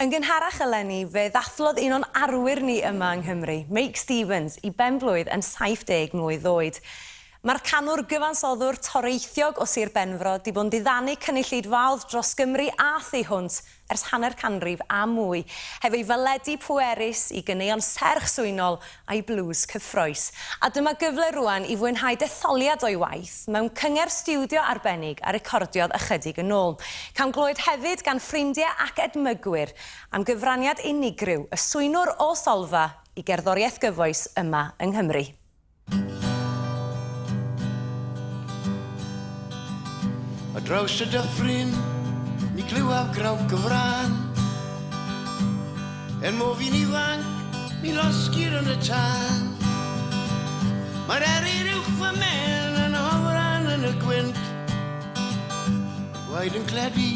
Yn gynharach eleni, fe ddathlodd un o'n arwyr ni yma yng Nghymru, Meic Stevens, i benblwydd yn 70 mlwydd oed. Mae'r canwr gyfansoddwr toreithiog o Sir Benfro 'di bod yn diddanu cynulleidfaoedd dros Gymru a thu hwnt ers hanner canrif a mwy, hefo'i faledi pwerus, i ganeuon serch swynol a'i blues cyffrous. A dyma gyfle rŵan i fwynhau detholiad o'i waith mewn cyngerdd stiwdio arbennig a recordiodd ychydig yn ôl. Cawn glywed hefyd gan ffrindiau ac edmygwyr am gyfraniad unigryw y swynwr o Solfa i gerddoriaeth gyfoes yma yng Nghymru. Ar draws y dyffryn, mi glywaf grawc y frân. Er mo fi'n ifanc, mi losgir yn y tân. Mae'r eryr uwch fy mhen yn hofran yn y gwynt. Mae'r gwaed yn cledu,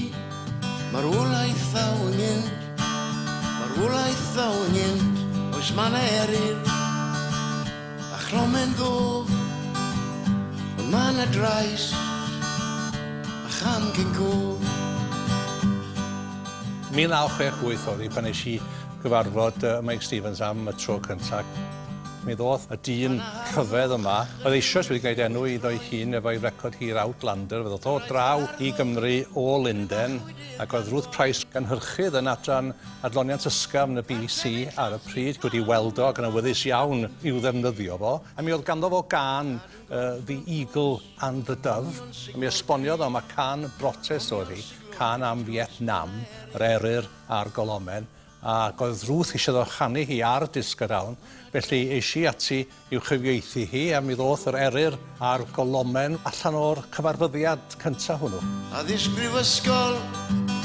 marwolaeth ddaw ynghynt. Marwolaeth ddaw ynghynt, oes ma' 'na eryr a chromen ddof, ond ma' 'na drais a cham cyn cof. 1968 oedd hi pan nes i gyfarfod Meic Stevens am y tro cyntaf. Mi ddoth y dyn rhyfedd yma, oedd eisoes wedi gwneud enw iddo'i hun efo'i record hir Outlander, fe ddoth o draw i Gymru o Lunden, ac oedd Ruth Price, gynhyrchydd yn adran adloniant ysgafn y BBC ar y pryd, wedi weld o ac yn awyddus iawn i'w ddefnyddio fo, a mi oedd ganddo fo gân The Eagle and the Dove, a mi esboniodd o ma' cân brotest oedd hi, cân am Vietnam, yr eryr a'r golomen, ac oedd Ruth eisiau ddo chanu hi ar Disc a Dawn, felly es i ati i'w chyfieithu hi, a mi ddoth yr eryr a'r golomen allan o'r cyfarfyddiad cyntaf hwnnw. Addysg brifysgol,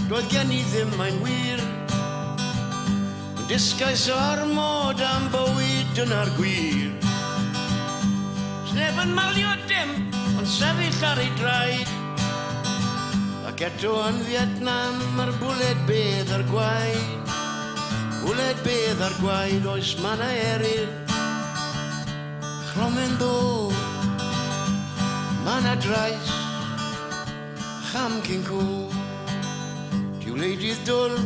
doedd gen i ddim, mae'n wir. Ond dysgais ormod am bywyd, dyna'r gwir. Sneb yn malio dim, ond sefyll ar ei draed. Ac eto yn Vietnam, mae'r bwled bedd a'r gwaed. Bwled bedd a'r gwaed, oes ma' 'na eryr. Chromen ddo, ma' 'na drais, a cham cyn co. Dyw wleidydd dwl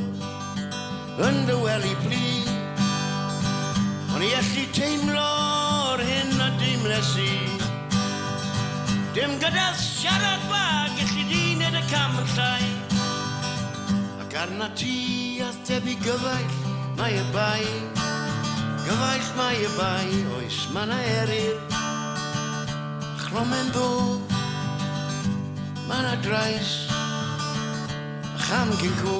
yn dy wely plu, ond i allu teimlo'r hyn a deimles i. Dim gyda siarad gwag, gelli di wneud y cam yn llai. Ac arna ti a'th tebyg gyfaill, mae y bai. Gyfaill mae y bai, oes ma' 'na eryr. A chromen ddo, ma' 'na drais, a cham cyn co.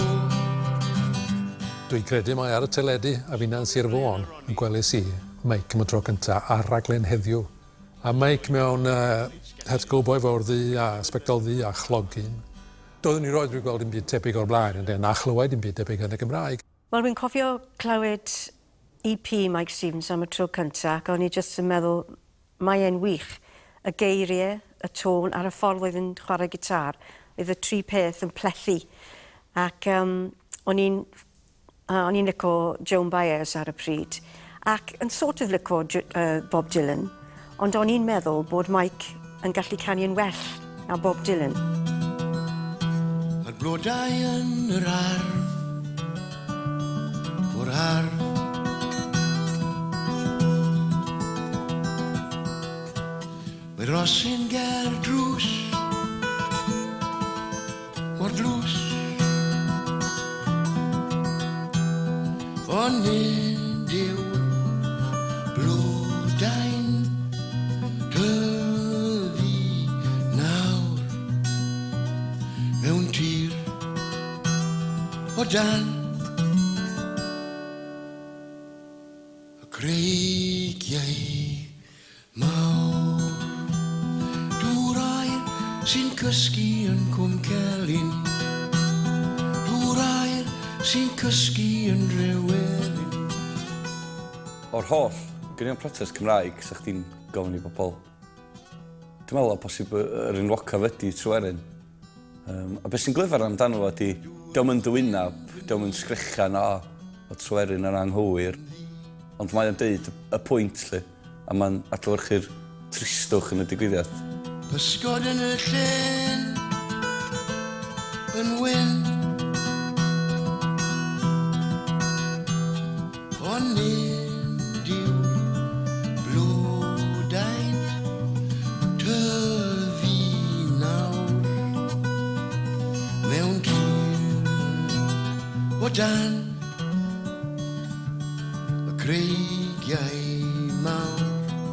Dwi'n credu mai ar y teledu a finna'n Sir Fôn yn gweles i Meic am y tro cynta ar raglen Heddiw. A Meic mewn het gowboi fawr ddu a sbectol ddu a chlogyn. Doeddwn i roed wedi gweld dim byd tebyg o'r blaen ynde, na chlywed dim byd tebyg yn y Gymraeg. Wel, fi'n cofio clywed EP Meic Stevens am y tro cynta ac o'n i jyst yn meddwl, mae e'n wych. Y geiriau, y tôn a'r y ffordd oedd yn chwarae gitar, oedd y tri peth yn plethu. Ac um, o'n i'n o'n i'n lico Joan Baez ar y pryd, ac yn sort of lico Bob Dylan, ond o'n i'n meddwl bod Mike yn gallu canu yn well na Bob Dylan. Mae'r blodau yn yr ardd, o'r ardd. Mae rosyn ger drws, mor dlws. Ond nid yw blodau'n tyfu nawr mewn tir o dan y creigiau mawr. Dŵr aur sy'n cysgu yn Cwm Celyn, dŵr aur sy'n cysgu yn Nhryweryn. O'r holl ganeuon protest Cymraeg 'sa chdi'n gofyn i bobl, dwi'n meddwl o bosib yr enwocaf ydi Tryweryn. A beth sy'n glyfar amdano fo ydi, dio'm yn dywyneb, dio'm yn sgrechan o, o Tryweryn yn anghywir, ond mae o'n deud y pwynt 'lly, a mae'n adlewyrchu'r tristwch yn y digwyddiad. Pysgod yn y llyn yn wyn. o dan y creigiau mawr.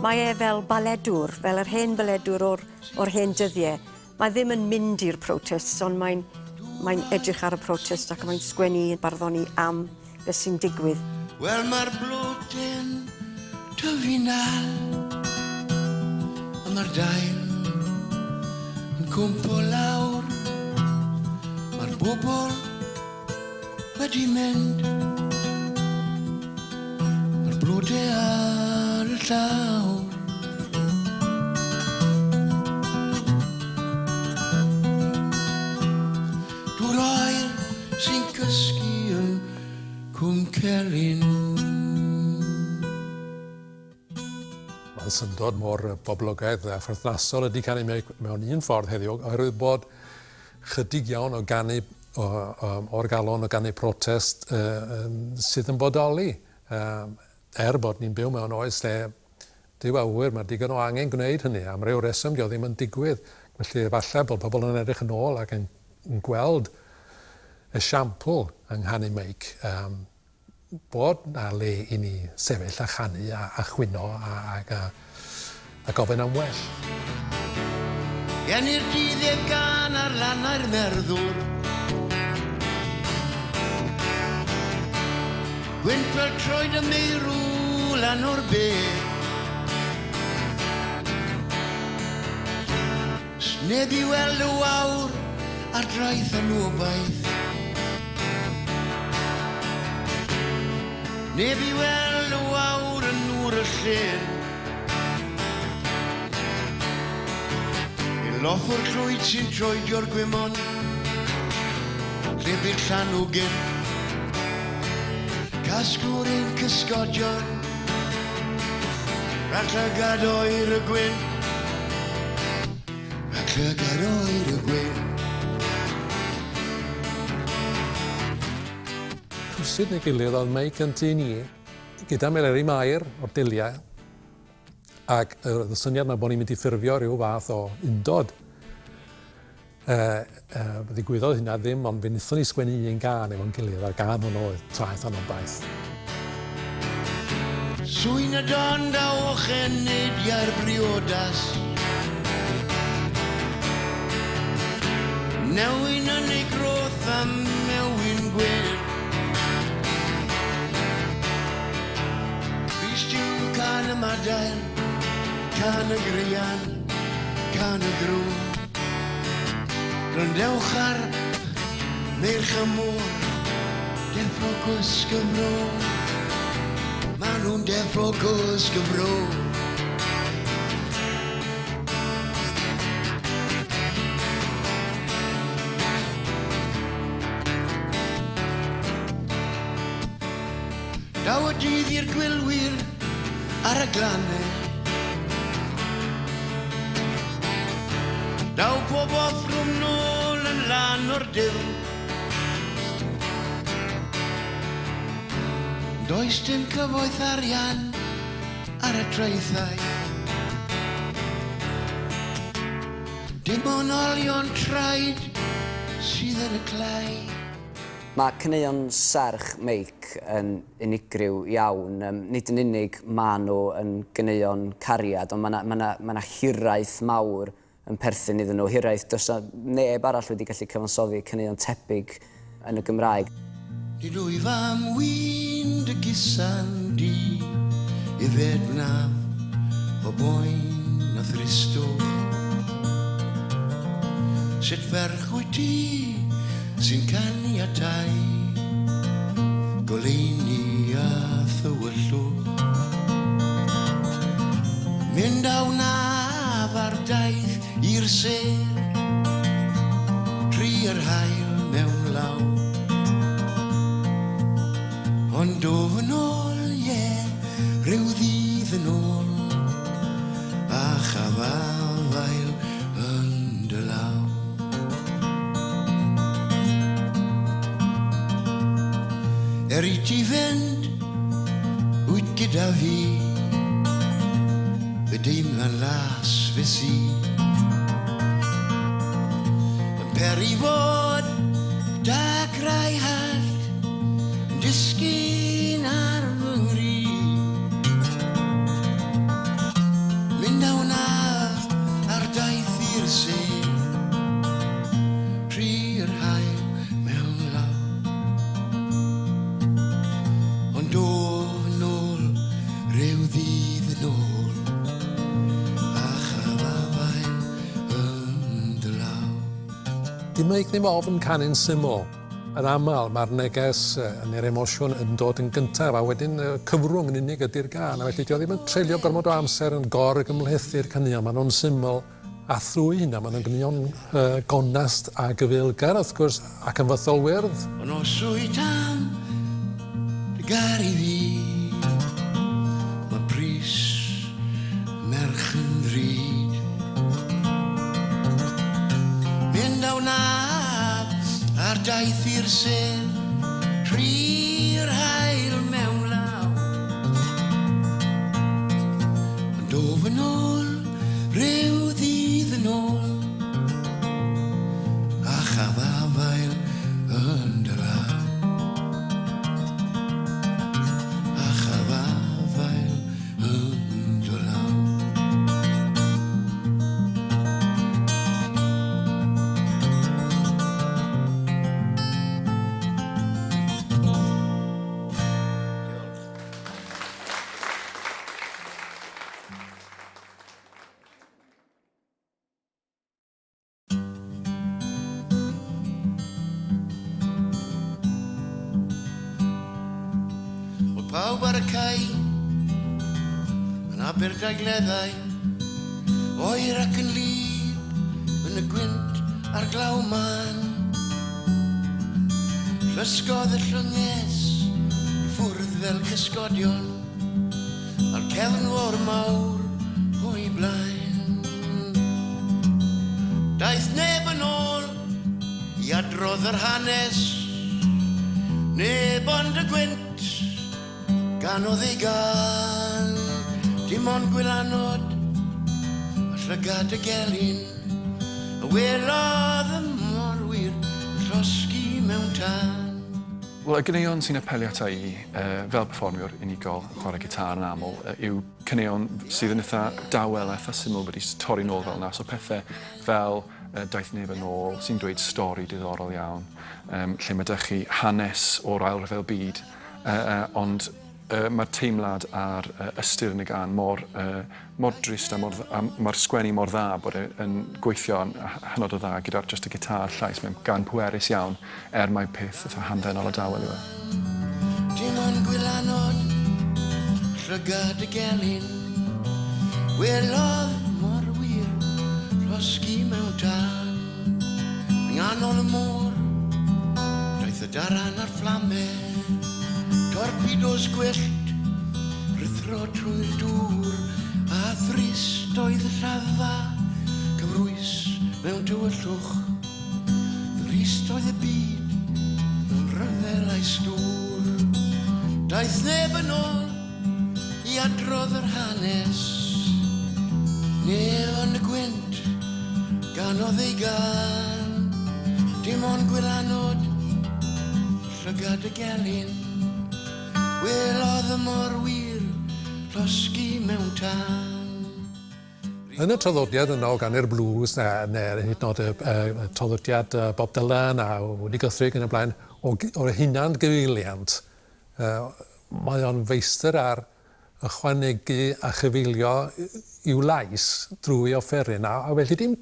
Mae e fel baledwr, fel yr hen baledwr o'r hen dyddiau. Mae ddim yn mynd i'r protests, ond mae'n edrych ar y protest ac mae'n sgwennu barddoni am beth sy'n digwydd. Wel, mae'r blodyn tyfu nal, a mae'r dail yn cwmpo lawr. Mae'r bobl wedi mynd, mae'r blodau ar y llawr. Dŵr oer sy'n cysgu yn Cwm Celyn. Mae'n syndod mor boblogaidd a pherthnasol ydy canu mewn un ffordd heddiw, oherwydd bod chydig iawn o ganu o'r galon o ganu protest sydd yn bodoli. Er bod ni'n byw mewn oes lle Duw a ŵyr, mae digon o angen gwneud hynny, am ryw reswm dio ddim yn digwydd. Felly efallai bod pobl yn edrych yn ôl ac yn gweld esiampl yng nghanu Meic, bod na le i ni sefyll a chanu a chwyno a gofyn am well. Gen i'r dydd ef gan ar lannau'r merddwr, gwynt fel troed y meirw lan o'r bedd. Sneb i weld y wawr ar draeth yn obaith. Neb i weld y wawr yn nŵr y llyn. I loff o'r llwyd sy'n troedio'r gwymon, lle bydd llanw gynt. Casglwr ein cysgodion, rhag llygad oer y gwyn. Rhag llygad oer y gwyn. Rhywsut neu gilydd oedd Meic yn tŷ ni, gyda Meleri Mair o'r Diliau, ac y syniad yma bod ni'n mynd i ffurfio rhyw fath o undod. Ddigwyddodd hynna ddim, ond fe wnaethon ni sgwennu un gân efo'n gilydd, a'r gân hwnnw oedd Traeth Anobaith. Sŵn y don daw ocheneidiau'r briodas, newyn yn ei groth a mewyn gwyn. Rhys Jiw can y madael, can y grian, can y grw. Gwrandewch ar meirch y môr, deffro cwsg y fro. Ma' nhw'n deffro cwsg y fro. Daw y dydd i'r gwylwyr ar y glannau. Daw pob offrwm nôl yn lan o'r dyw. Does dim cyfoeth arian ar y traethau. Dim ond olion traed sydd yn y clai. Mae caneuon serch Meic yn unigryw iawn. Nid yn unig maen nhw yn ganeuon cariad, ond mae 'na hiraeth mawr yn perthyn iddyn nhw. Hiraeth, does 'na neb arall wedi gallu cyfansoddi caneuon tebyg yn y Gymraeg. Nid wyf am win dy gusan di, yfed wnaf o boen a thristwch. Sut ferch wyt ti sy'n caniatáu goleuni a thywyllwch? Mynd a wnaf ar daith i'r sêr, tri yr haul mewn law. Ond dof yn ôl, ie, rhyw ddydd yn ôl, a chafafael yn dy law. Er i ti fynd, wyt gyda fi, fy deimla'n las fy sy. Yn peri fod dagrau hallt disgyn ar fy nghryd. Mynd a wnaf ar daith i'r sêr, rhy'r haul mewn law. Ond dof yn ôl, rhyw ddydd yn ôl, a chaf afael yn dy law. Di Meic ddim ofn canu'n syml. Yn aml, mae'r neges neu'r emosiwn yn dod yn gyntaf, a wedyn cyfrwng yn unig ydy'r gân. A felly, dio ddim yn treulio gormod o amser yn gor-gymhlethu'r caneuon. Maen nhw'n syml, a thrwy hynna, maen nhw'n ganeuon gonest a gyfeillgar, wrth gwrs, ac yn fythol wyrdd. Ond os wyt am dy garu fi, mae pris merch yn ddrud. Mynd a wnaf ar daith i'r sêr, rhy'r haul mewn law. Ond dof yn ôl, rhyw ddydd yn ôl, a chaf afael yn dy law. A chaf afael yn dy law. Oedd pawb ar y cae yn Aberdaugleddau, oer ac yn wlyb yn y gwynt a'r glaw mân. Llusgodd y llynges i ffwrdd fel cysgodion, a'r cefnfor mawr o'i blaen. Daeth neb yn ôl i adrodd yr hanes, neb ond y gwynt ganodd ei gân. Dim ond gwylanod a llygad y gelyn, a welodd y morwyr yn llosgi mewn tân. Wel, y ganeuon sy'n apelio ata i fel perfformiwr unigol yn chwarae gitar yn aml yw caneuon sydd yn eitha dawel a eitha syml wedi torri nôl fel yna. So pethau fel Daeth Neb yn Ôl, sy'n dweud stori diddorol iawn, lle mae 'da chi hanes o'r Ail Ryfel Byd, ond mae'r teimlad a'r ystyr yn y gân mor drist a mae'r sgwennu mor dda bod e'n gweithio yn hynod o dda gyda'r just y gitar llais. Mae'n gân pwerus iawn, er mai peth eitha hamddenol a dawel yw e. Dim ond gwylanod, llygad y gelyn, welodd morwyr llosgi mewn tân. Yng nghanol y môr, daeth y daran a'r fflame, torpedos gwyllt, rhuthro trwy'r dŵr, a thrist oedd y lladdfa, cyfrwys mewn tywyllwch. Thrist oedd y byd, mewn rhyfel a'i stŵr. Daeth neb yn ôl i adrodd yr hanes, neb ond y gwynt ganodd ei gân. Dim ond gwylanod, llygad y gelyn, welodd y morwyr llosgi mewn tân. Yn y traddodiad yna o ganu'r blues, neu hyd yn oed y traddodiad Bob Dylan a Woody Guthrie yn y blaen, o'r hunan gyfeiliant, mae o'n feistr ar ychwanegu a chyfeilio i'w lais drwy offeryn, a felly dim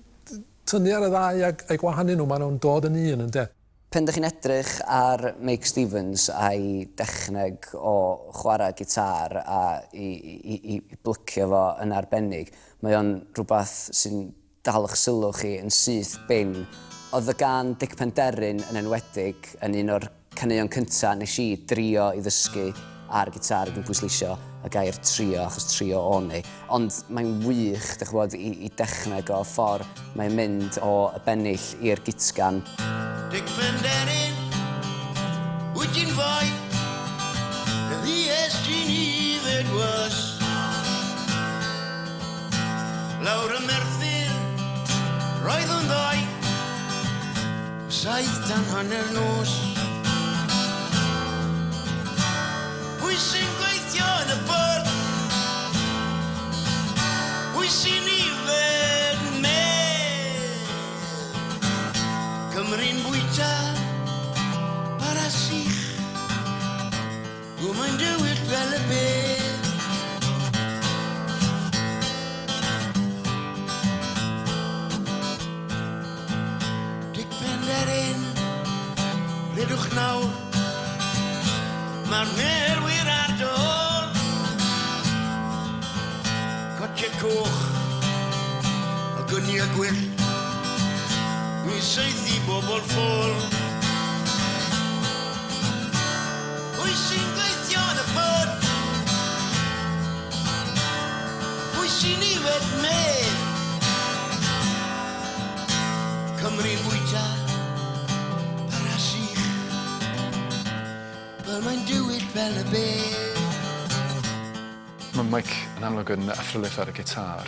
tynnu ar y ddau a'i gwahanu nhw, maen nhw'n dod yn un, ynde. Pen dych chi'n edrych ar Meic Stevens a'i dechneg o chwarae gitar a i blycio fo yn arbennig, mae o'n rhywbeth sy'n dal eich sylw chi yn syth bin. Oedd y gân Dic Penderyn yn enwedig yn un o'r caneuon cyntaf nes i drio i ddysgu ar gitar, dwi'n pwysleisio y gair trio, achos trio o'n i. Ond mae'n wych, dych chi'n gwybod, i dechneg o ffordd mae'n mynd o y bennill i'r gitgan. Dic Penderyn, wyt ti'n foi, ddies ti'n yfed was. Lawr y Merthyr, roedd yn ddoi, 7:30 nos. Mae'n dywyll fel y bedd. Dic Penderyn, redwch nawr. Mae'r merwyr ar dôl. Cotiau coch a gyniau gwyllt. Mi saethu bobl ffôl. Pwy sy'n gweithio yn y pwt? Pwy sy'n ifed medd? Cymru'n bwyta bara sych. Fel mae'n dywyll fel y bedd. Mae Mike yn amlwg yn athrylith ar y gitar.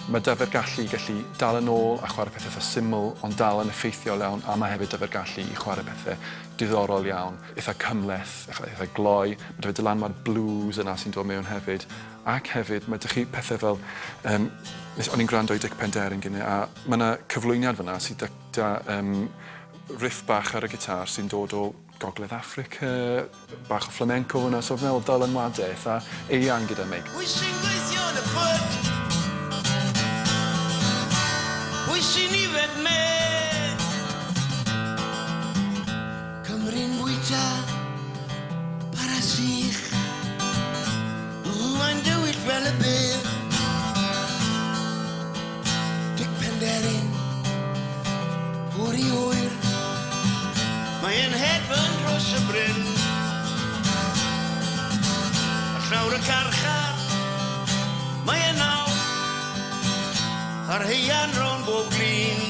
Mae 'da fe'r gallu i gallu dal yn ôl a chwarae pethau eitha syml, ond dal yn effeithiol iawn, a mae hefyd 'da fe'r gallu i chwarae pethau diddorol iawn, eitha cymhleth, eitha gloi. Mae 'da fe dylanwad blues yna sy'n dod mewn hefyd. Ac hefyd, mae 'da chi pethau fel... O'n i'n gwrando i Dic Penderyn gynne, a mae yna cyflwyniad fyna sydd 'da riff bach ar y gitar sy'n dod o Gogledd Affrica, bach o flamenco fyna, so fi'n meddwl dylanwadau eitha eang gyda Meic. Pwy sy'n gweithio yn y pwt? Pwy sy'n ifed medd? Cymru'n bwyta bara sych. Mae'n dywyll fel y bedd. Dic Penderyn, pwr i oer. Mae'n hedfan dros y bryn. A llawr y carchar, mae'n naw. A'r heian rownd bob glin.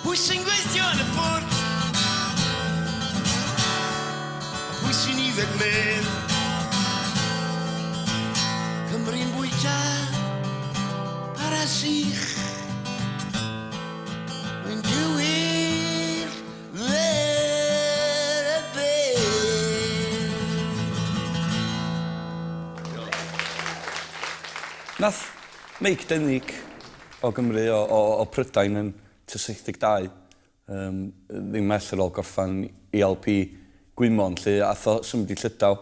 Pwy sy'n gweithio yn y pwt? A pwy sy'n ifed medd? Cymru'n bwyta bara sych. Mae'n dywyll fel y bedd. Nath Meic Denig o Gymru, o Prydain yn tua 72, ddim mell ar ôl gorffan ELP Gwymon, lle ath o symud i Llydaw.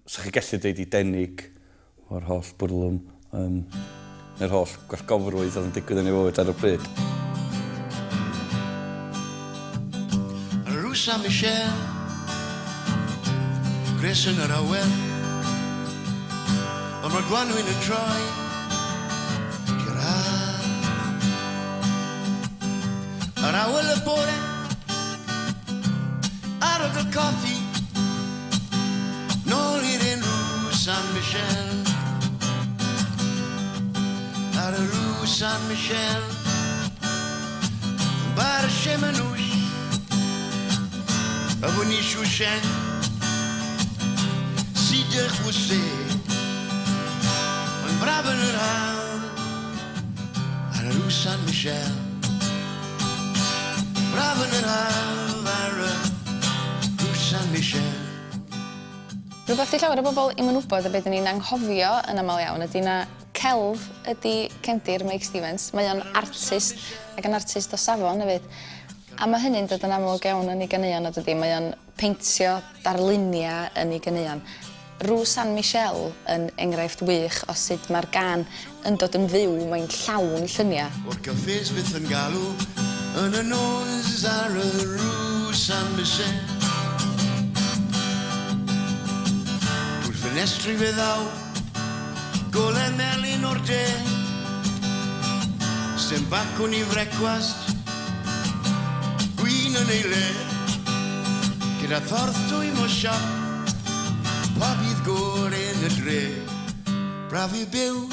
Sa chi gallu deud i Denig o'r holl bwrlwm, neu'r holl gwallgofrwydd oedd yn digwydd yn ei fywyd ar y pryd. Rue Saint-Michel, Grace yn yr awel, ond mae'r gwanwyn yn troi tua'r haf. Yr awel y bore, arogl coffi, nôl i'r un Rue Saint-Michel. Ar y Rue Saint-Michel, bar Chemanouche, a Bonichouchen, cider rosé, mae'n braf yn yr haf, ar y Rue Saint-Michel. Braf yn yr haf, ar y Rue Saint-Michel. Rhywbeth i llawer o bobl i'm yn wybod a beth ni'n anghofio yn aml iawn ydy na celf ydy cefndir Meic Stevens. Mae o'n artist ac yn artist o safon hefyd. A mae hynny'n dod yn amlwg iawn yn ei ganeuon o dydi. Mae o'n peintio darluniau yn ei ganeuon. Rue Saint-Michel yn enghraifft wych o sut mae'r gân yn dod yn fyw, mae'n llawn lluniau. O'r cafes byth yn galw yn y nos ar y Rue Saint-Michel. Drwy'r ffenestri fe ddaw golau melyn o'r de. Sdim bacwn i frecwast, gwin yn ei le. Gyda thorth dwym o siop, pobydd gore yn y dre. Braf i byw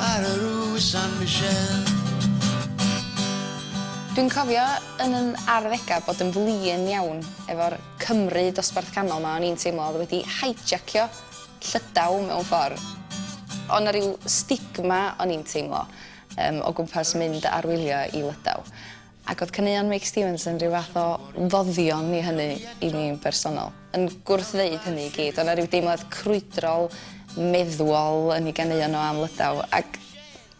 ar y Rue Saint-Michel. Dwi'n cofio yn yn arddegau bod yn flin iawn efo'r Cymru dosbarth canol 'ma o'n i'n teimlo oedd wedi hijackio Llydaw mewn ffordd. O'na na ryw stigma o'n i'n teimlo o gwmpas mynd ar wyliau i Lydaw. Ac oedd caneuon Meic Stevens yn rhyw fath o foddion i hynny i mi'n bersonol. Yn gwrthddweud hynny i gyd. O'na ryw deimlad crwydrol, meddwol yn ei ganeuon o am Lydaw. Ac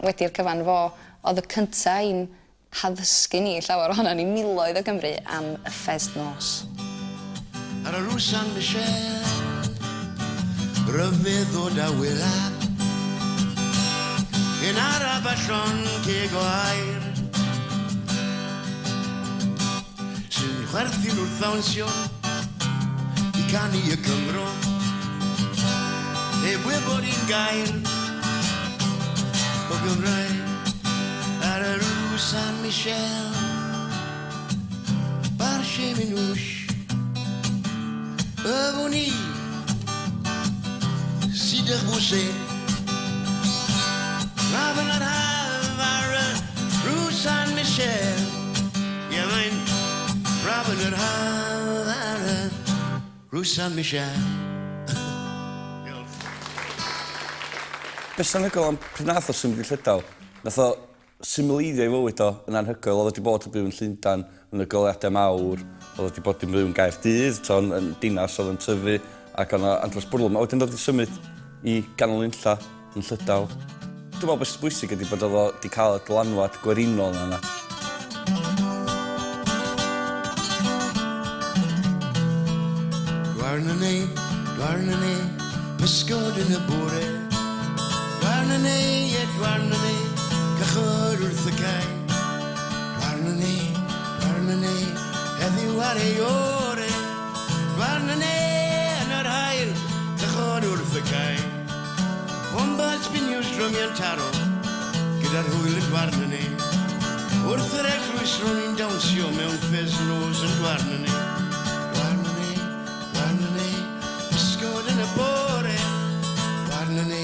wedi'r cyfan fo oedd y cynta i'n haddysgu ni llawer ohono ni miloedd o Gymru am y fest nos. Ar y Rue Saint-Michel, Rhyfeddod a wela yn araf a llon ceg o air sy'n chwerthin wrth ddawnsio i canu y Cymro heb wybod un gair o Gymraeg ar y Rue Saint-Michel. Marché Minouche, Yfwn i Cider Boucher, Braf yn yr haf ar y Rue Saint-Michel. Ie, mae'n braf yn yr haf ar y Rue Saint-Michel. Be sy'n anhygoel am pryd nath o symud i Llydaw, nath o symleiddio ei fywyd o yn anhygoel. Oedd o wedi bod yn byw yn Llundain yn y goleuadau mawr, oedd o wedi bod yn byw yn Gaerdydd, to'n yn dinas oedd yn tyfu ac o'na andros bwrlwm. A wedyn dod i symud i ganol unlla yn Llydaw. Dwi'n meddwl beth sy'n bwysig ydy bod oedd o wedi cael y dylanwad gwerinol yna. Dwarnane, dwarnane, pysgod yn y bore. Dwarnane, ie dwarnane, cychod wrth y cae. Dwarnane, dwarnane, heddiw ar ei ore. Dwarnane yn yr haul, cychod wrth y cae. Wombat spiniws drymiau'n taro, gyda'r hwyl yn dwarnane. Wrth yr eglwys ro'n i'n dawnsio mewn ffes nos yn dwarnane. Dwarnane, dwarnane, pysgod yn y bore. Dwarnane,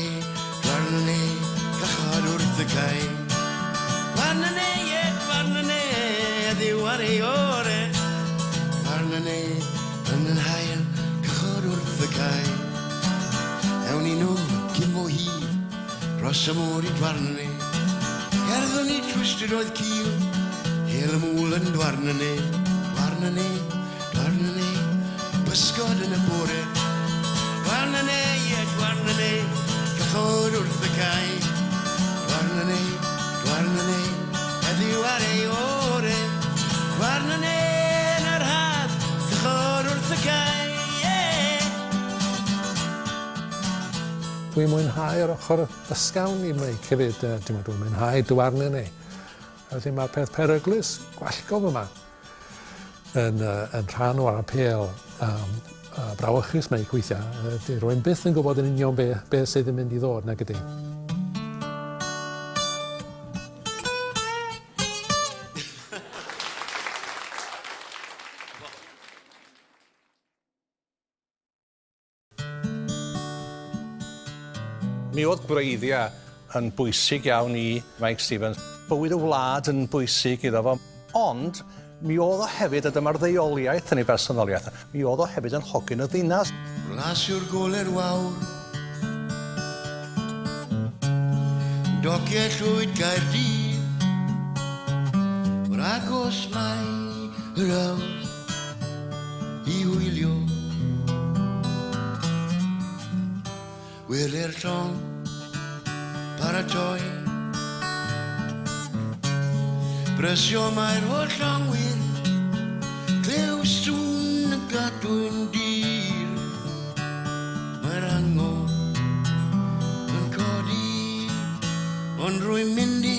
dwarnane, cychod wrth y cae. Dwarnane, ie, dwarnane, heddiw ar ei ore. Dwarnane, yn yr haul, cychod wrth y cae. Ewn ni nôl cyn bo hir, dros y môr i Dwarnane. Cerddwn ni trwy strydoedd cul, hel y mwl yn Dwarnane. Dwarnane, Dwarnane, pysgod yn y bore. Dwarnane, ie, Dwarnane, cychod wrth y cae. Dwarnane, Dwarnane, heddiw ar ei ore. Dwarnane yn yr haf, cychod wrth y cae. Dwi'n mwynhau yr ochr ysgafn i Meic hefyd. Dwi'n mwynhau Dwarnane. Felly mae'r peth peryglus gwallgof yma yn rhan o'r apêl brawychus Meic weithiau. Di rywun byth yn gwybod yn union be sydd yn mynd i ddod, nag ydy. Mi oedd gwreiddiau yn bwysig iawn i Meic Stevens. Bywyd y wlad yn bwysig iddo fo, ond mi oedd o hefyd, a dyma'r ddeuoliaeth yn ei bersonoliaeth, mi oedd o hefyd yn hogyn y ddinas. Glasio'r gole'r wawr, dociau llwyd Gaerdydd, mor agos mae yr awr i hwylio. Wele'r llong paratoi, brysio mae'r holl llongwyr, clyw sŵn y gadwyn dir. Mae'r angor yn codi, ond rwy'n mynd i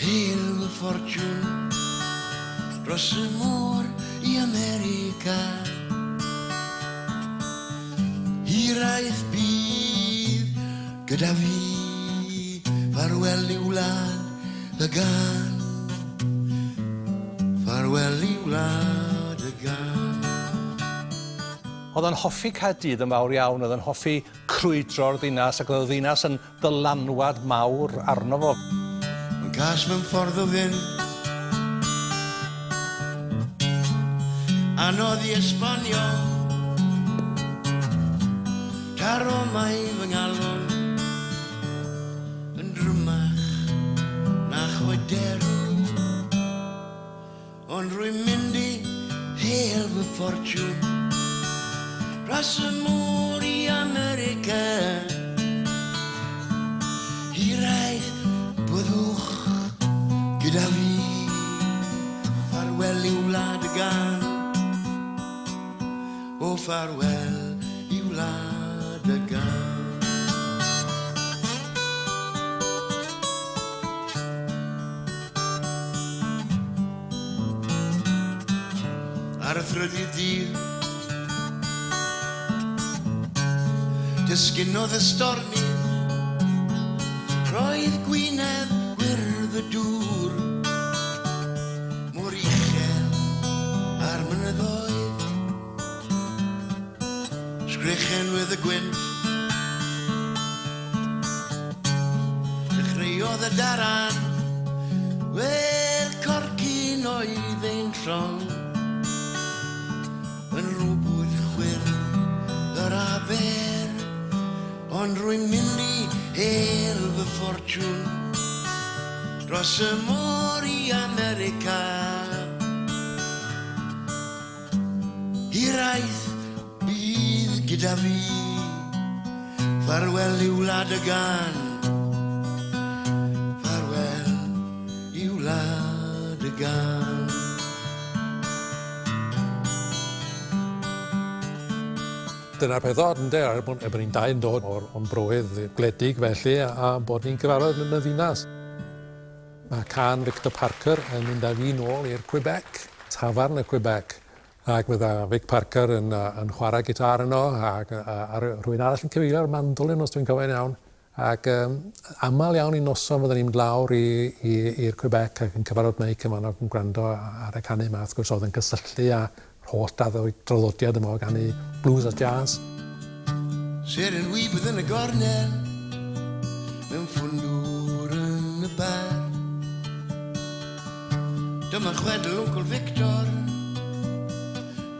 hel fy ffortiwn dros y môr i America. Hiraeth bydd gyda fi, ffarwel i wlad y gan, ffarwel i wlad y gan. Oedd o'n hoffi Caerdydd yn fawr iawn, oedd o'n hoffi crwydro'r ddinas, ac oedd y ddinas yn ddylanwad mawr arno fo. Mae'n gas mewn ffordd o fynd, anodd i esbonio, taro mae fy ngalon yn drymach na chwyderw, ond rwy'n mynd i hel fy ffortiwn dros y môr i America. Hiraeth byddwch gyda fi, ffarwel i wlad y gan, o ffarwel i wlad y gân. Ar y thrydydd dydd disgynnodd y stormydd, roedd gwyneb gwyrdd y dŵr mor uchel a'r mynyddoedd. Sgrechen wedd y gwynt, dechreuodd y daran, wel corcyn oedd ein llong, yn rwbwyll chwyrn yr aber, ond rwy'n mynd i hel fy ffortiwn dros y môr i America. Hiraeth bydd gyda fi, ffarwel i wlad y gân, ffarwel i wlad y gân. Dyna'r peth od, ynde, er bod ni'n dau'n dod o'n broedd gwledig felly, a bod ni'n gyfarfod yn y ddinas. Mae cân Victor Parker yn mynd â fi nôl i'r Quebec, tafarn y Quebec. Ac fydda Vic Parker yn chwarae gitar yno, ac a rhywun arall yn cyfeilio'r mandolin, os dwi'n cofio'n iawn. Ac aml iawn i noson fydden ni'n mynd lawr i'r Quebec ac yn cyfarfod Meic yma ac yn gwrando ar y canu yma. Wrth gwrs oedd yn cysylltu â holl draddodiad yma o ganu blues a jazz. Seren wib oedd yn y gornel, mewn ffwndwr yn y bar. Dyma chwedl Uncle Victor,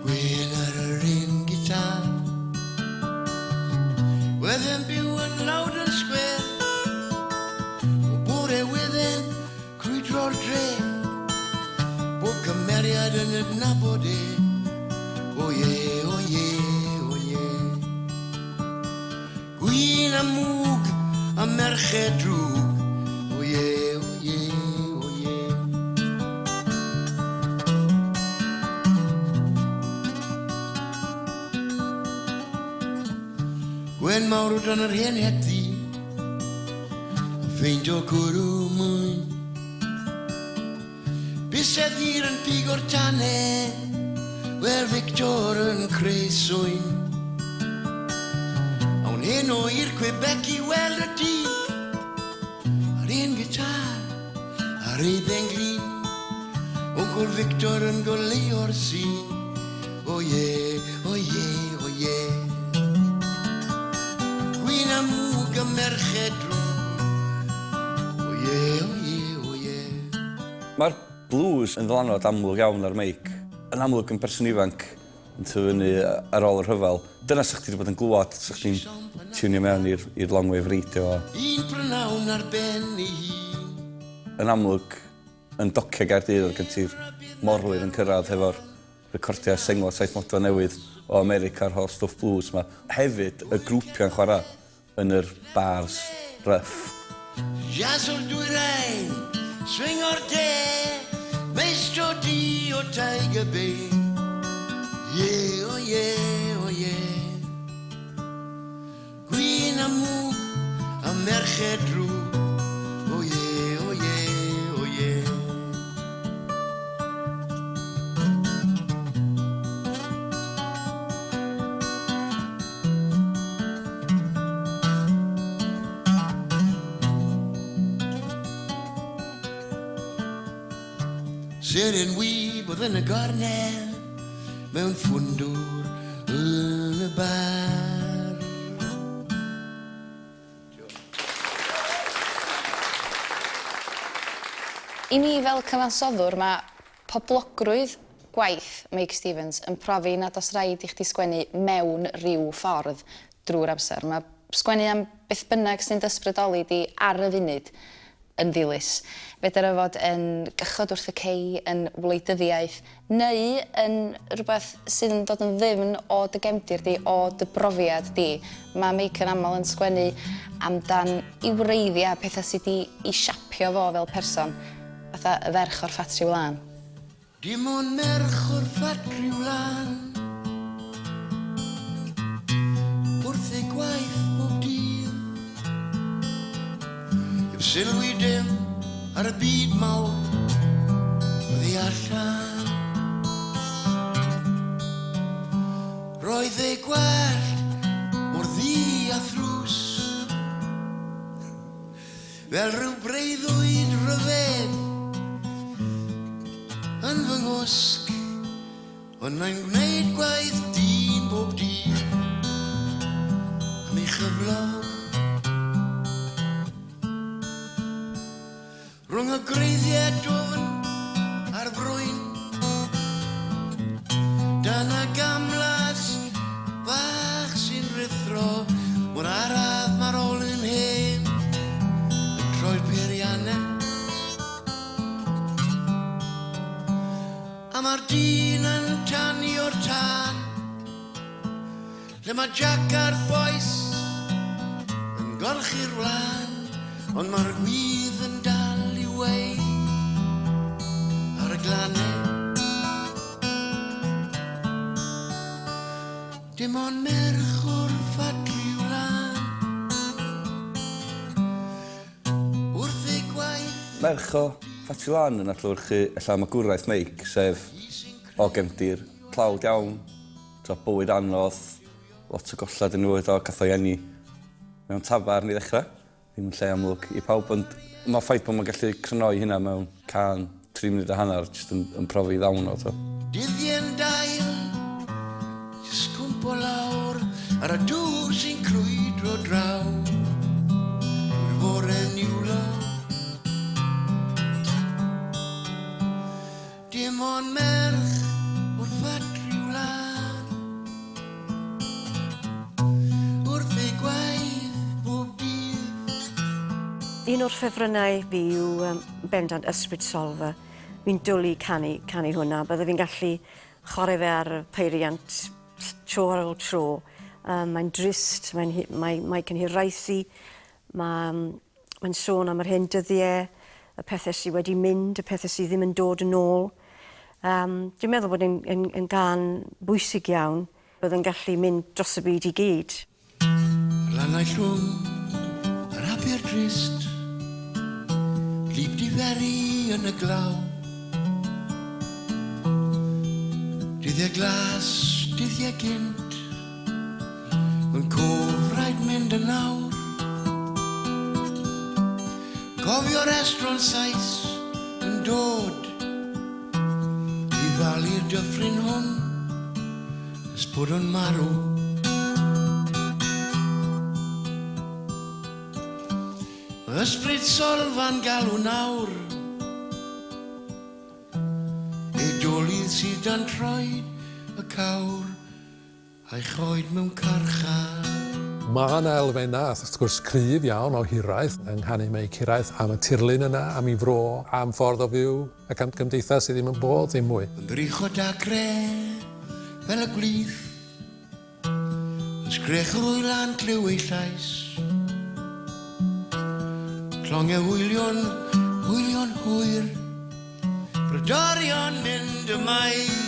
gwyn ar yr un gitar. Wedd yn byw yn Loudon Square, o bore wedd yn crwydro'r dre. Bob cymeriad yn adnabod e, o ie, o ie, o ie. Gwyn a mwg a merched drwg, o ie, o ie, o ie. Gwen mawr o dan yr hen het ddu, a ffeindio cwrw mwyn. Bysedd hir yn pigo'r tane, wel Victor yn creu swyn. Awn heno i'r Quebec i weld y dyn, ar un gitar, ar ei benglin. Uncle Victor yn goleuo'r sîn, o ie, o ie, o ie. Gwyn a mwg a merched drwg, o ie, o ie, o ie. Mae'r blues yn ddylanwad amlwg iawn ar Meic. Yn amlwg yn person ifanc yn tyfu fyny ar ôl y rhyfel. Dyna sa chdi wedi bod yn glwad, sa chdi'n tiwnio mewn i'r longwave radio. Un prynawn ar ben ei hun. Yn amlwg, yn docio Gaerdydd, oedd gen ti'r morwyr yn cyrraedd hefo'r recordiau sengl saith modfedd newydd o America a'r holl stwff blues ma. Hefyd, y grwpiau'n chwarae yn yr bars rough. Jazz o'r dwyrain, swing o'r de, maestro di o Tiger Bay. Ie, o ie, o ie. Gwyn a mwg a merched drwg, o ie, o ie, o ie. Seren wib oedd yn y gornel, mewn ffwndwr yn y bar. I mi fel cyfansoddwr, mae poblogrwydd gwaith Meic Stevens yn profi nad oes rhaid i chdi sgwennu mewn rhyw ffordd drwy'r amser. Mae sgwennu am beth bynnag sy'n dysbrydoli di ar y funud yn ddilys. Fedar o fod yn gychod wrth y cei, yn wleidyddiaeth, neu yn rhywbeth sydd yn dod yn ddyfn o dy gefndir di, o dy brofiad di. Mae Meic yn aml yn sgwennu amdan i wreiddiau, pethau sydd wedi i siapio fo fel person, fatha y ferch o'r ffatri wlân. Dim ond merch o'r ffatri wlân, sylwi dim ar y byd mawr oddi allan. Roedd ei gwallt mor ddu a thrws, fel rhyw breuddwyd rhyfedd yn fy ngwsg, ond mae'n gwneud gwaith dyn bob dydd am ei chyflog. Rhwng y gwreiddiau dwfn a'r frwyn, dan y gamlas bach sy'n rhuthro, mor araf mae'r olyn hen yn troi'r peiriannau. A mae'r dyn yn tanio'r tân, lle mae Jack a'r bois yn golchi'r wlân, ond mae'r gwydd yn dal i weu ar y glannau. Dim ond merch o'r ffatri wlân wrth ei gwaith. Merch o ffatri wlân yn adlewyrchu ella magwraeth Meic, sef o gefndir tlawd iawn, bywyd anodd, lot o golled yn fywyd o, gath o'i eni mewn tafarn i ddechrau, ddim yn lle amlwg i pawb, ond mae'r ffaith bod mae'n gallu crynhoi hynna mewn cân 3 munud a hanner jyst yn profi ddawn o. Dyddiau'n dail, jyst cwmpo lawr ar y dŵr sy'n crwydro draw, drwy'r fore niwlog. Dim ond merch o'r ffatri wlân wrth ei gwaith bob dydd. Un o'r ffefrynnau fi yw bendant Ysbryd Solfa. Fi'n dwlu canu hwnna. Bydde fi'n gallu chwarae fe ar y peiriant tro ar ôl tro. Mae'n drist, mae'n hiraethu, mae'n sôn am yr hen dyddiau, y pethau sydd wedi mynd, y pethau sydd ddim yn dod yn ôl. Dwi'n meddwl bod yn gân bwysig iawn, bydd yn gallu mynd dros y byd i gyd. Yr lannau llwm, yr aber drist, gwlyb diferu yn y glaw. Dyddiau glas, dyddiau gynt, mae'n cof rhaid mynd yn awr. Cofio'r estron Sais yn dod i falu'r dyffryn hwn nes bod o'n marw. Ysbryd Solfa'n galw nawr, ei dolydd sydd dan troed y cawr a'i choed mewn carchar. Mae yna elfennau, wrth gwrs, cryf iawn o hiraeth yng nghanu Meic, hiraeth am y tirlun yna, am ei fro, am ffordd o fyw ac am gymdeithas sydd ddim yn bod ddim mwy. Yn ddrychod dagre fel y gwlith, yn sgrech yr wylan clyw ei llais. Llongau hwylio'n, hwylio'n hwyr, brodorion mynd ymaith.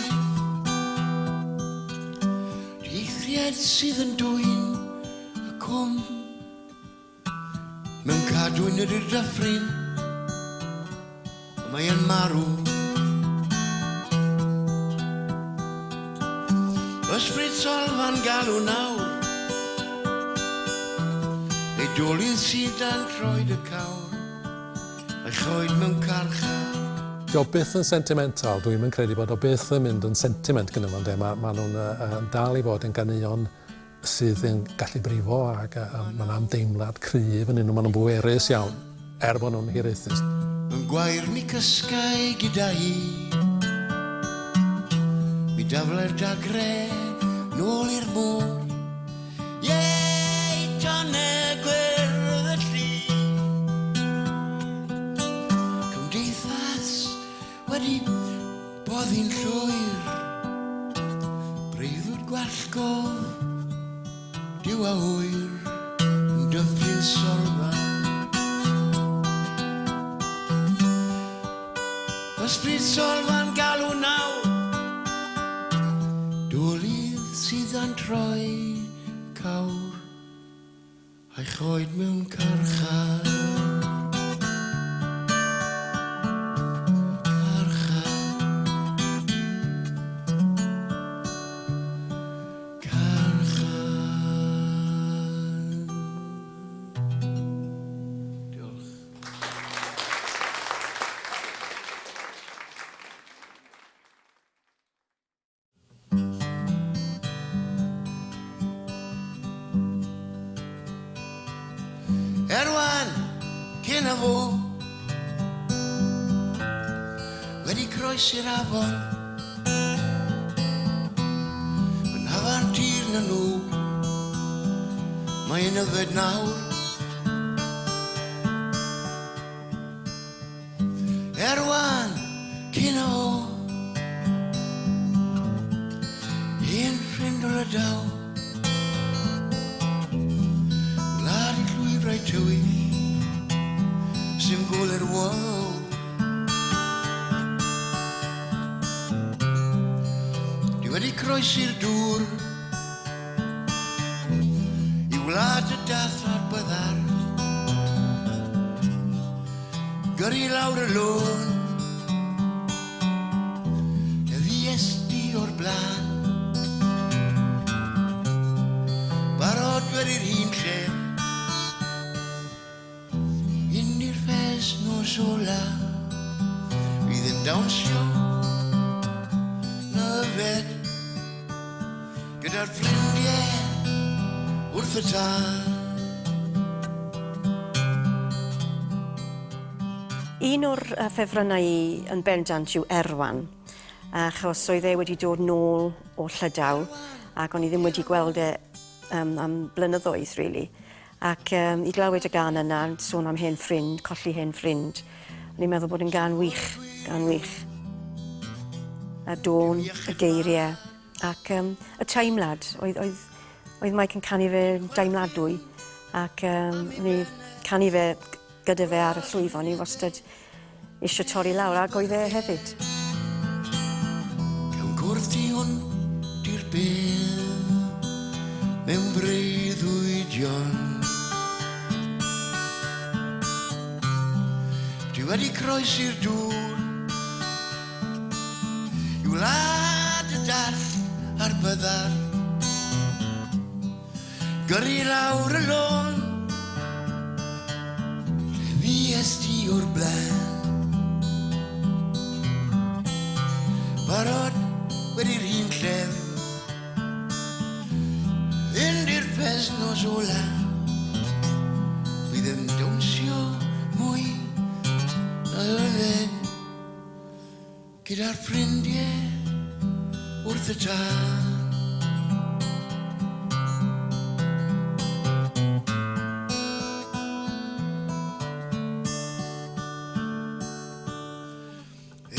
Dieithriaid sydd yn dwyn y cwm, mewn cadwyn ydy'r dyffryn, y mae yn marw. Ysbryd Solfa'n galw nawr, ei dolydd sydd dan troed y cawr, a'i choed mewn carchar. Dio byth yn sentimental, dwi'm yn credu bod o byth yn mynd yn sentiment gyda fo, ynde. Ma nhw'n dal i fod yn ganeuon sydd yn gallu brifo ac ma' 'na ymdeimlad cryf yn nhw, ma' nhw'n bwerus iawn, er bod nhw'n hiraethus. Mewn gwair mi cysgai gyda hi, mi daflai'r dagre nôl i'r môr. Iei, tonnau gwyrdd y lli, cymdeithas wedi boddi'n llwyr, breuddwyd gwallgof, Duw a ŵyr, yn dyffryn Solfa. Ysbryd Solfa'n galw nawr, dolydd sydd yn troi cawr, a'i choed mewn carchar. Erwan, cyn y fo, wedi croesi'r afon, yn hafan tir na nhw, mae'n yfed nawr. Erwan, cyn y fo, hen ffrind o Lydaw, gwlad i llwybrau tywyll, sy'n gole'r wal. Dwi wedi croesi'r dŵr i wlad y dath a'r byddar, gyrru lawr y lôn, lle fues di o'r blaen. Barod wedi'r un lle, un i'r ffes nos ola, fydd yn dawnsio na yfed, gyda'r ffrindiau wrth y tân. Un o'r ffefrynnau i yn bendant yw Erwan, achos oedd e wedi dod nôl o Llydaw ac o'n i ddim wedi gweld e am blynyddoedd, really. Ac i glywed y gân yna, yn sôn am hen ffrind, colli hen ffrind, o'n i'n meddwl bod yn gân wych, gân wych. Y dôn, y geiriau, ac y teimlad, oedd Mike yn canu fe deimladwy, ac o'n i canu fe gyda fe ar y llwyfan, o'n i wastad eisiau torri lawr, ac oedd e hefyd. Mewn cwrdd tu hwnt i'r bedd, mewn breuddwydion, dwi wedi croesi'r dŵr i wlad y dall a'r byddar, gyrru lawr y lôn, lle fues di o'r blaen. Barod wedi'r un llef, fynd i'r ffes nos ola, fydd yn dawnsio mwy na yfed, gyda'r ffrindiau wrth y tân.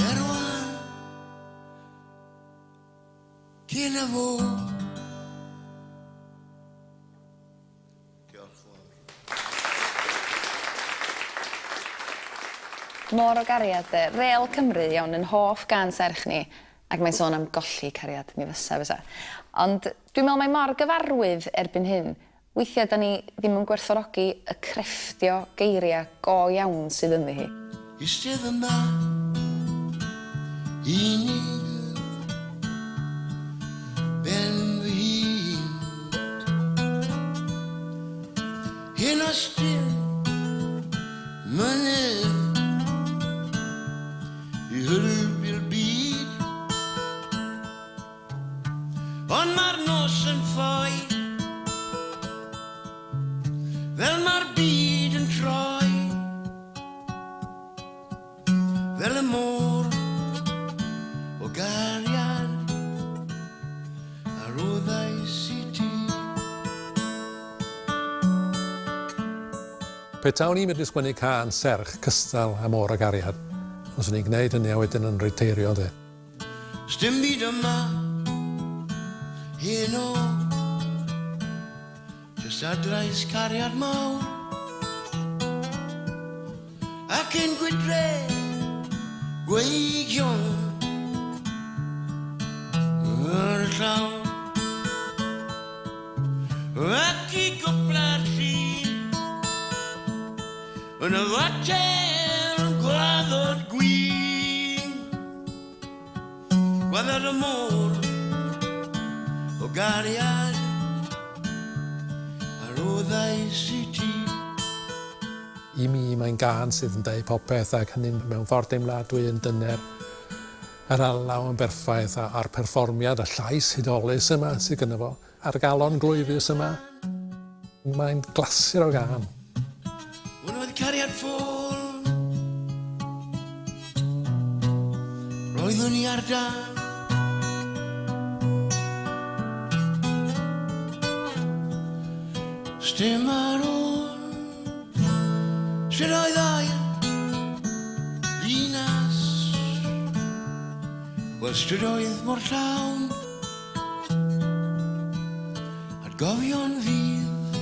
Erwan, cyn y fo. Diolch yn fawr. Môr o gariad de, Rêl Cymru iawn yn hoff gân serch ni, ac mae'n sôn am golli cariad, mi fysa, fysa. Ond dwi'n meddwl mae mor gyfarwydd erbyn hyn. Weithiau da ni ddim yn gwerthfawrogi y crefftio geiriau go iawn sydd ynddi hi. Eistedd yma, unig, ben fy hun. Hyn os dim mynydd i hyrfu'r byd, ond mae'r nos yn ffoi, fel mae'r byd yn troi, fel y môr o gariad a roddais i ti. Petawn i'n medru sgwennu cân serch cystal â Môr o Gariad, os o'n i'n gwneud hynny a wedyn yn reteirio de. Sdim byd yma heno, jyst adlais cariad mawr, ac yn gwydre gweigion ar y llawr, ac i gwpla'r llun yn y fotel gwaddod gwin, gwaddod y môr o gariad a roddais i ti. I mi mae'n gân sydd yn deud popeth, ac hynny'n mewn ffordd deimladwy yn dyner, yr alaw yn berffaith a'r perfformiad, y llais hudolus yma sydd gynno fo, a'r galon glwyfus yma. Mae'n glasur o gân. Oeddwn i ar dân. Sdim ar ôl strydoedd aur ddinas, wel strydoedd mor llawn atgofion fydd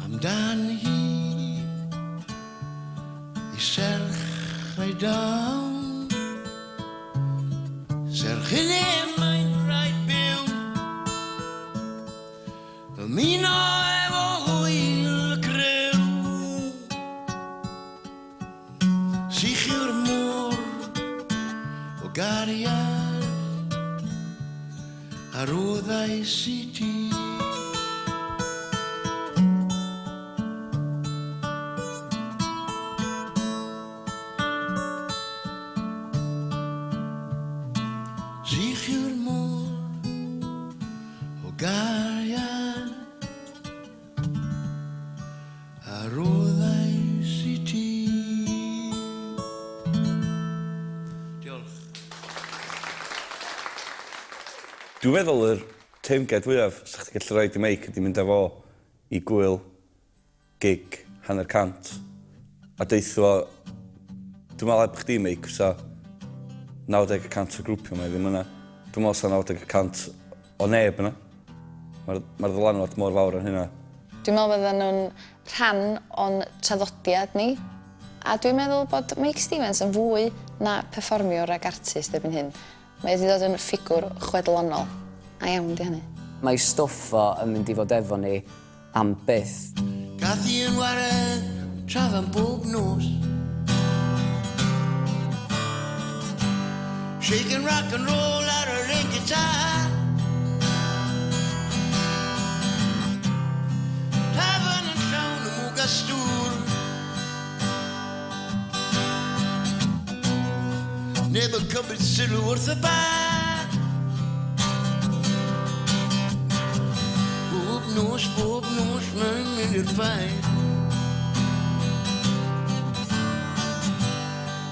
amdan hi, ei serch a'i dawn. Serch hynny mae'n rhaid byw, ymuno efo hwyl y criw. Sych yw'r môr o gariad a roddais i ti. Sych yw'r môr o gariad a roddais i ti. Diolch. Dwi'n meddwl yr teyrnged fwyaf sa chdi gallu rhoid i Meic ydi mynd â fo i gŵyl gig 150 a deutha fo, dwi'n meddwl heb chdi Meic fysa 90% o grwpio 'ma ddim yna. Dwi'n meddwl sa 90% o neb yna. Mae'r ma ddylanwad mor fawr ar hynna. Dwi'n meddwl bydden nhw'n rhan o'n traddodiad ni. A dwi'n meddwl bod Meic Stevens yn fwy na perfformiwr ag artist erbyn hyn. Mae wedi dod yn ffigwr chwedlonol. A iawn di hynny. Mae stwff o yn mynd i fod efo ni am byth. Gath hi yn ware trafan bob nos. Shaking rock and roll out her red guitar. Tafarn yn llawn o mwg a stŵr. Neb yn cymryd sylw wrth y bar. Bob nos mae'n mynd i'r ffair.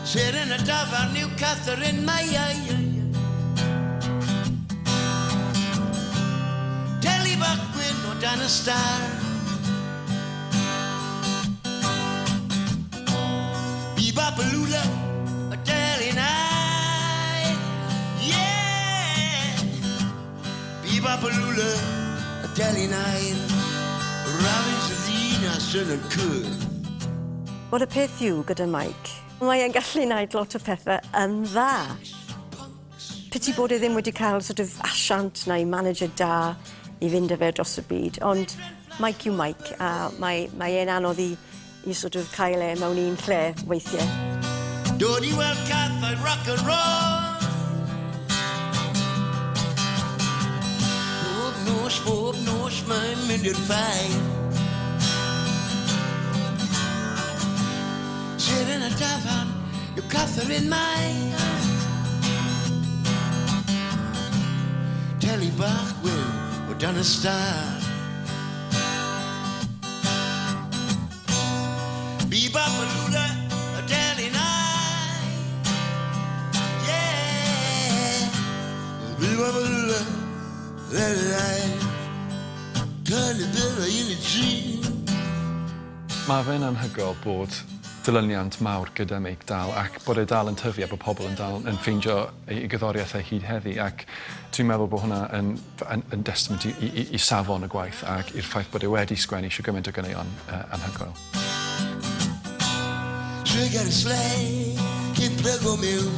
Seren y dafarn yw Catherine May. Teli bach gwyn o dan y star. Bebopalula, a delyn I. Yeah! Bebopalula, a delyn I. Robins y ddinas yn y cwr. Wel, y peth yw gyda Meic, mae e'n gallu gwneud lot o pethau yn dda. Piti bod e ddim wedi cael sort of asiant neu manager da i fynd â fe dros y byd, ond Mike yw Mike, a mae e'n anodd i sort of cael e mewn un lle weithiau. Dod i weld cathau rock and roll. Bob nos mae'n mynd i'r ffair. Seren y dafarn yw Catherine May. Teli bach gwyn o dan y star. Bebopalula, a delyn I. Yeah. Bebopalula, delyn I. Curly Billy in the tree. Mae fe'n anhygoel bod dilyniant mawr gyda Meic dal ac bod e dal yn tyfu a bod pobl yn dal yn ffeindio ei gerddoriaeth e hyd heddi, ac dwi'n meddwl bod hwnna yn testament i safon y gwaith ac i'r ffaith bod e wedi sgwennu shwd gymaint o ganeuon anhygoel. Trigger sleigh, cyn plygo miwn.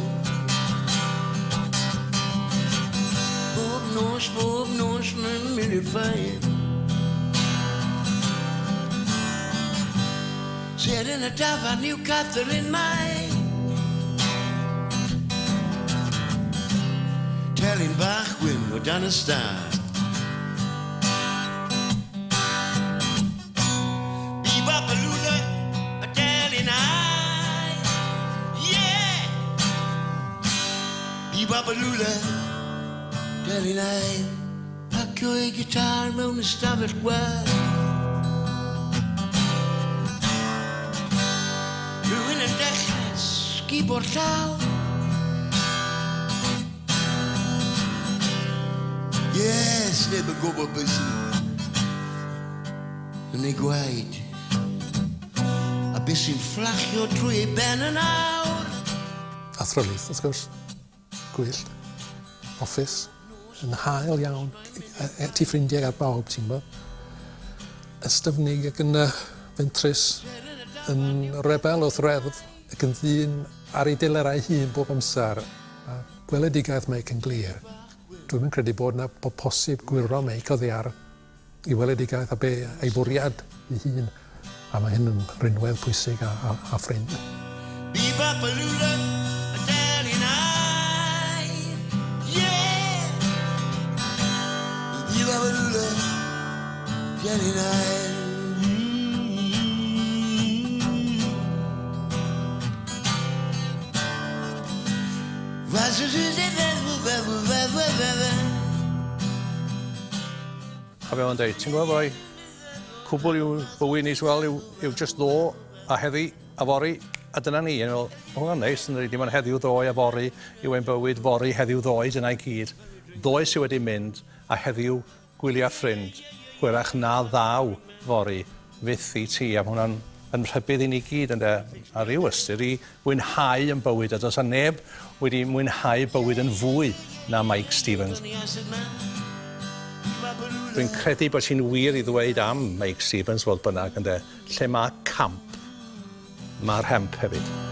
Bob nos, mae'n mynd i'r ffair. Seren y dafarn yw Catherine May. Telyn bach gwyn o dan y star. Bebopalula, a delyn I. Yeah! Bebopalula, delyn I. Pacio ei gitar mewn ystafell gwag. Rhywun yn dechrau sgubo'r llaw. Yes, neb yn gwybod beth sy'n yn ei gwaed. A beth sy'n fflachio trwy ei ben yn awr. Athrylith, wrth gwrs. Gwyllt. Hoffus. Yn hael iawn. Ti ffrindiau ar bawb, ti'n gwybod. Ystyfnig ac yn fentrus. Yn rebel wrth reddf ac yn ddyn ar ei delerau hun bob amser. A gweledigaeth Meic yn glir. Dwi'm yn credu bod 'na bod posib gwyro Meic oddi ar ei weledigaeth a be ei fwriad ei hun. A mae hyn yn rinwedd pwysig a ffrind. Be-bop-a-lula, a daddy and I. Yeah! Be-bop-a-lula, daddy and I. A fe o'n dweud, ti'n gwybod boi, cwbl yw bywyd ni wel yw just ddo a heddi a fory, a dyna ni. Yn meddwl, ma' hwnna'n neis, yn dydi, dim ond heddiw ddoe a fory yw ein bywyd, fory, heddiw ddoe, dyna i gyd. Ddoe sydd wedi mynd, a heddiw gwylia ffrind, hwyrach na ddaw fory, fyth i ti, a ma' hwnna'n yn rhybudd i ni gyd, ynde, a ryw ystyr i fwynhau yn bywyd, a does 'na neb wedi mwynhau bywyd yn fwy na Meic Stevens. Dwi'n credu bod hi'n wir i ddweud am Meic Stevens, fodd bynnag, ynde, lle mae camp, mae'r hemp hefyd.